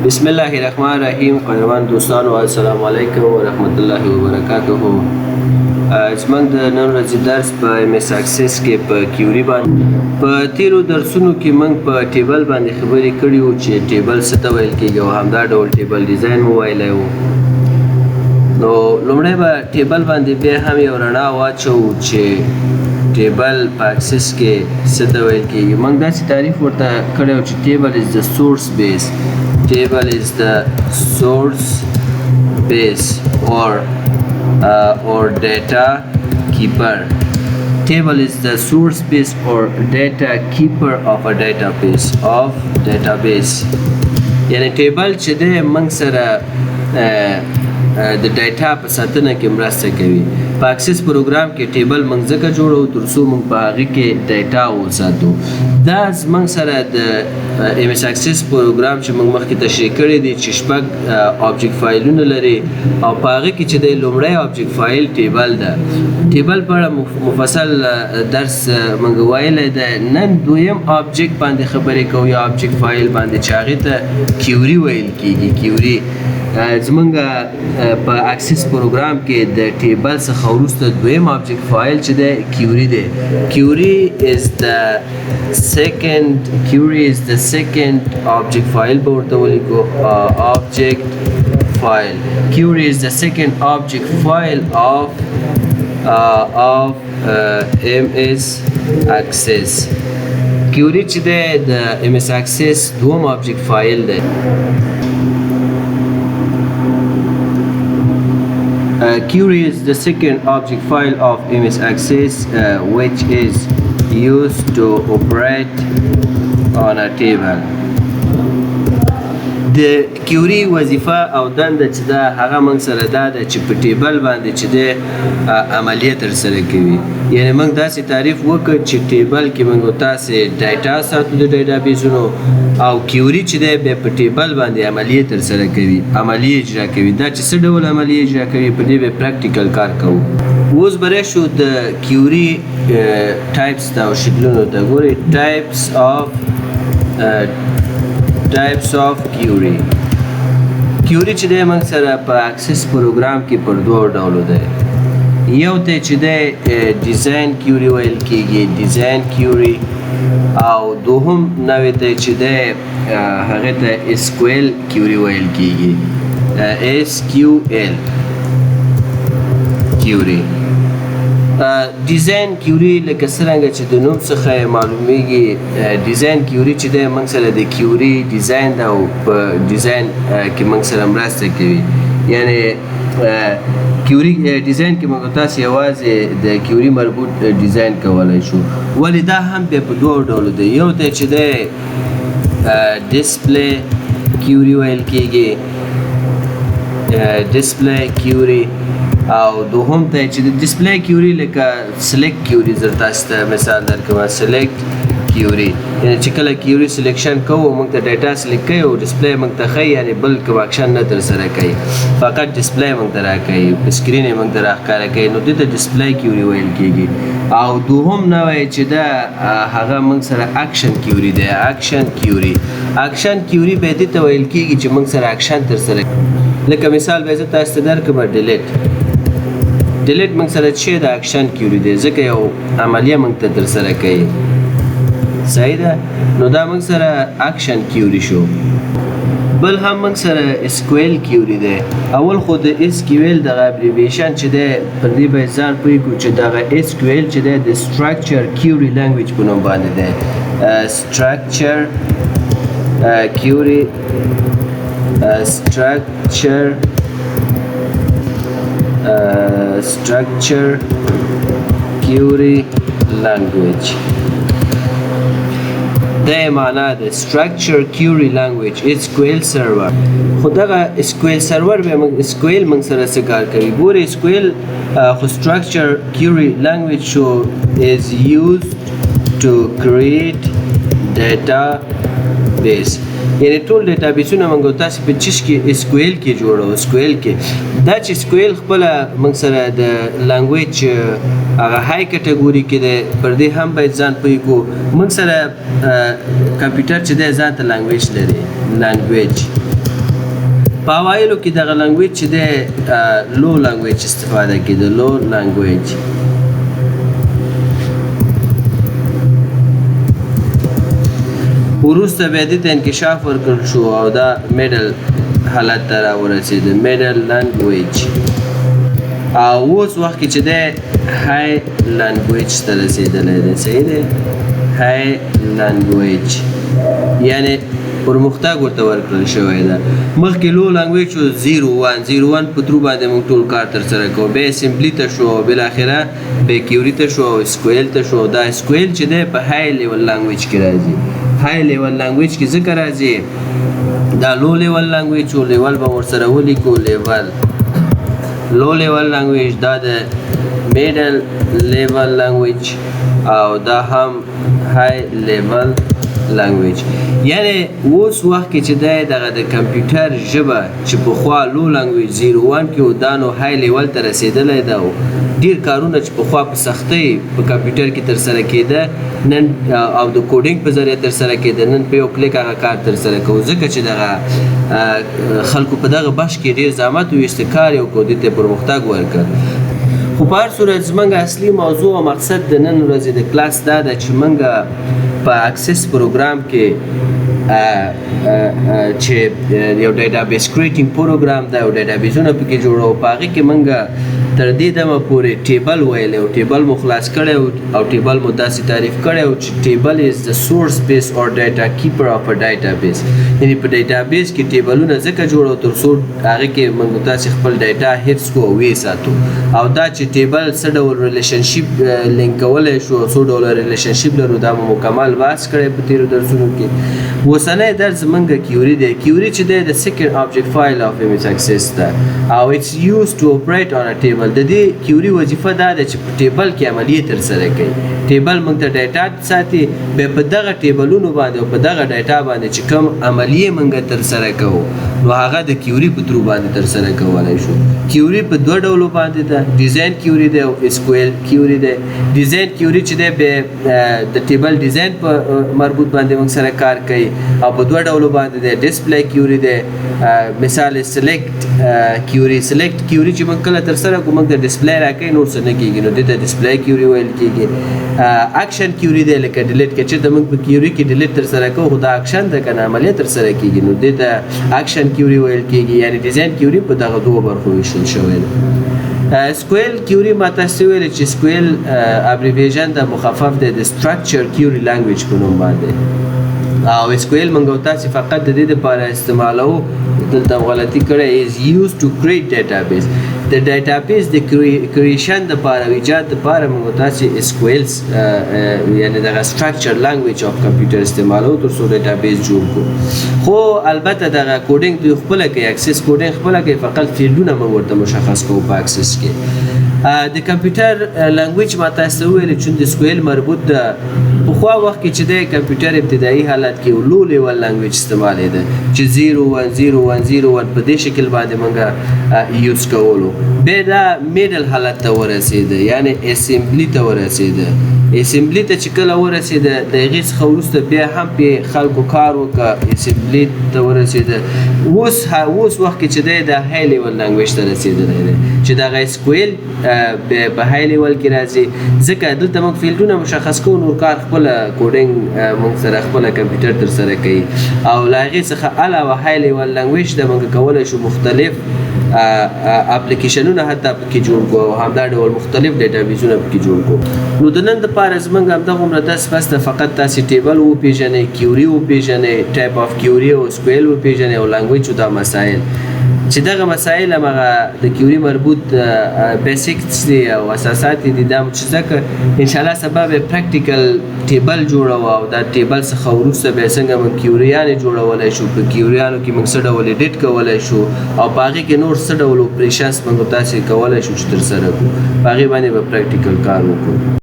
بسم الله الرحمن الرحیم. قدرمن دوستانو، السلام علیکم ورحمت الله وبرکاته. زموږ د نن ورځې درس په MS Access کې په query باندې. په تیرو درسونو کې موږ په table باندې خبرې کړې وو چې table څه ته ویل کېږي او همدا ډول table design مو ویلی وو. نو لومړی به table باندې بیا هم یو رڼا واچوو چې table په Access کې څه ته ویل کېږي. موږ داسې تعریف ورته کړی و چې table is the source base, table is the source base or data keeper. Table is the source base or data keeper of a database, of database. یعنی table چې دی موږ سره د data په ساتنه کې مرسته کوي. په Access پروګرام کې table موږ ځکه جوړو تر څو موږ په هغه کې data وساتو. دا زموږ سره د MS Access پروګرام چې موږ مخکې تشریح کړی دی چې شپږ object فایلونه لري او په هغه کې چې دی لومړی object file table ده. Table په اړه مفصل درس موږ ویلی دی. نن دویم object باندې خبرې کوو یا object file باندې چې هغې ته query ویل کیږي. Query زمونږ په Access پروګرام کې د table څخه وروسته دویم object file چې دی query دی. Query is the second object file به ورته ولیکو. Object file, query is the second object file of MS Access. Query چې دی د MS Access دوم object file دی. Query is the second object file of MS Access, which is used to operate on a table. د query وظیفه او دنده چې ده هغه موږ سره دا ده چې په table باندې چې ده عملیه ترسره کوي. یعنی موږ داسې تعریف وکړ چې table کې موږ تاسې data ساتو د database ونو او query چې دی بیا په table باندې عملیه ترسره کوي، عملیه اجرا کوي. دا چې څه ډول عملیه اجرا کوي، په دې به practical کار کوو. اوس به راشو د query types ته او شکلونو ته. ګورئ، types of query. Query چې دی موږ سره په Access پروګرام کې پر دوو ډولو دی. یو ته چې دی design query ویل کېږي، design query، او دوهم نوع ته چې دی هغه ته SQL query ویل کېږي، SQL query. Design query لکه څرنګه چې د نوم څخه یې معلومیږي، design query چې دی موږ سره د query design ده او په design کې موږ سره مرسته کوي. یعنی query design کې موږ تاسو یوازې د query مربوط design کولی شو. ولې دا هم بیا په دوو ډولو دی. یو ته چې دی display query ویل کېږي، display query، او دوهم ته چې د display query لکه select query. زه تاسو ته مثال درکوم، select query، یعنی چې کله query selection کوو، موږ ته data select کوي او display موږ ته ښیي، یعنی بل کوم اکشن نه ترسره کوي، فقط display موږ ته راکوي، په screen یې موږ ته راښکاره کوي. نو دې ته display query ویل کېږي. او دوهم نوع چې ده هغه موږ سره action query دی، action query. Action query به دې ته ویل کېږي چې موږ سره اکشن ترسره، لکه مثال به زه تاسو ته درکړم، delete. Delete موږ سره چې د action query دی، ځکه یو عملیه موږ ته ترسره کوي. صحیح ده؟ نو دا موږ سره action query شو. بل هم موږ سره SQL query دی. اول خو د SQL دغه abbreviation چې دی پر دې باید ځان پوه کړو چې دغه SQL چې دی د structure query language په نوم باندې دی، query structure query language. دا معنا ده structure query language SQL server. خو دغه SQL server به موږ SQL موږ سره څه کار کوي؟ ګوري، SQL خو structure query language شو، is used to create database. یعنی ټول database ونه موږ تاسو په چیش کې SQL کې جوړو. SQL کې دا چې SQL خپل موږ سره د language هغه high category کې ده، پر دې هم باید ځان پوه کو. موږ سره کمپیوټر چې دی ځان ته language لري، language. په اوایلو کې دغه language چې دی low language استفاده کېده، low language. وروسته بیا دې ته انکشاف ورکړل شو او دا middle حالت ته راورسېده، middle language. او اوس وخت کې چې دی high language ته رسېدلی دی. صحیح دی، high language یعنی پرمختګ ورته ورکړل شوی ده. مخکې low language و، 0 1 0 1 په through باندې موږ ټول کار ترسره کوو، بیا assembly ته شو او بالاخره بیا query ته شو او SQL ته شو. دا SQL چې دی په high level language کې راځي. high level language کې ځکه راځي، دا low level language او level به ورسره ولیکو، level، low level language، دا د middle level language او دا هم high level language. یعنی اوس وخت کې چې دی دغه د کمپیوټر ژبه چې پخوا low language 0 1 کې و، دا نو high level ته رسېدلی ده او ډیر کارونه چې پخوا په سختۍ په کمپیوټر کې ترسره کېده نن او د coding په ذریعه ترسره کېده، نن په یو کلیک هغه کار ترسره کوو، ځکه چې دغه خلکو په دغه بخش کې ډیر زحمت وویست، کار یې وکړو، دې ته پرمختګ ورکړ. خو په هر صورت زمونږ اصلي موضوع او مقصد د نن ورځې د کلاس دا ده چې مونږ په Access پروګرام کې چې یو database creating program ده او database ونه پکې جوړو، په هغې کې مونږ تر دې دمه پورې table ویلی او table مو خلاص کړی او table مو داسې تعریف کړی او چې table is the source base or data keeper of a database. یعنی په database کې table ونه ځکه جوړو تر څو هغه کې موږ تاسو خپل data حفظ کو او ویې ساتو. او دا چې table څه ډول relationship link کولی شو او څو ډول relationship لرو، دا مو مکمل بحث کړی په تیرو درسونو کې. اوسنی درس زمونږ query دی. query چې دی د second object file of MS Access ده او it's used to operate on a table. د دې query وظیفه دا ده چې په table کې عملیې ترسره کوي. table موږ ته data ساتي، بیا په دغه table ونو باندې او په دغه data باندې چې کوم عملیې موږ ترسره کوو، نو هغه د query په through باندې ترسره کولای شو. query په دوه ډولو باندې ده، design query ده او SQL query ده. design query چې ده به د table design په مربوط باندې موږ سره کار کوي او په دوه ډولو باندې ده، display query ده، مثال select query. select query چې موږ کله ترسره کوو، موږ د display راکوي، نور څه نه کیږي، نو دې ته display query ویل کیږي. action query دی، لکه delete، که چېرته موږ په query کې delete تر سره کوو، خو دا اکشن ده کنه، عملیه تر سره کیږي، نو دې ته action query ویل کیږي. یعنی design query په دغه دوه برخو ویشل شوی دی. SQL query ما تاسو ویل چې SQL abbreviation د مخفف دی د structure query language په نوم باندې. او SQL موږ تاسو فقط د دې لپاره استعمالو، دلته غلطي کړې، is used to create database. د database د creation د پاره، ایجاد د پاره موږ تاسو SQL یعنی دغه structure language of computer استعمالو تر څو database جوړ کړو. خو البته دغه coding دوی خپله کوي، Access coding خپله کوي، فقط field ونه موږ ورته مشخص کوو په Access کې. د کمپیوټر language ما تاسو ته وویل چې د SQL مربوط ده. پخوا وخت کې چې د کمپیوټر ابتدایي حالت کې low level language استعمالېده چې 0 1 0 1 0 1 په دې شکل باندې مونږ use کولو. بیا دا middle حالت ته ورسېده، یعنی assembly ته ورسېده. assembly ته چې کله ورسېده، د هغې څخه وروسته بیا هم پې خلکو کار وکړ، assembly ته ورسېده. اوس وخت کې چې دی د high level language ته رسېدلی دی چې دغه SQL په high level کې راځي، ځکه دلته موږ field ونه مشخص کوو، نور کار خپله coding موږ سره خپله کمپیوټر ترسره کوي. او له هغې څخه علاوه high level language ده، موږ کولی شو مختلف اپلیکیشنونه حتی پکې جوړ کړو او همدا ډول مختلف database ونه پکې جوړ کړو. نو د نن دپاره زمونږ همدغومره درس بس ده. فقط تاسې table وپېژنئ، query وپېژنئ، type of query او SQL وپېژنئ او language او دا مسایل چې دغه مسایل همغه د query مربوط basics دي او اساسات دي، دا مو چې زده کړه، انشاءالله سبا به practical table جوړوو او دا table څخه وروسته بیا څنګه موږ query یانې جوړولی شو، په query یانو کې موږ څه ډول edit کولی شو او په هغې کې نور څه ډول operations موږ تاسې کولی شو چې ترسره کړو، په هغې باندې به practical کار وکړو.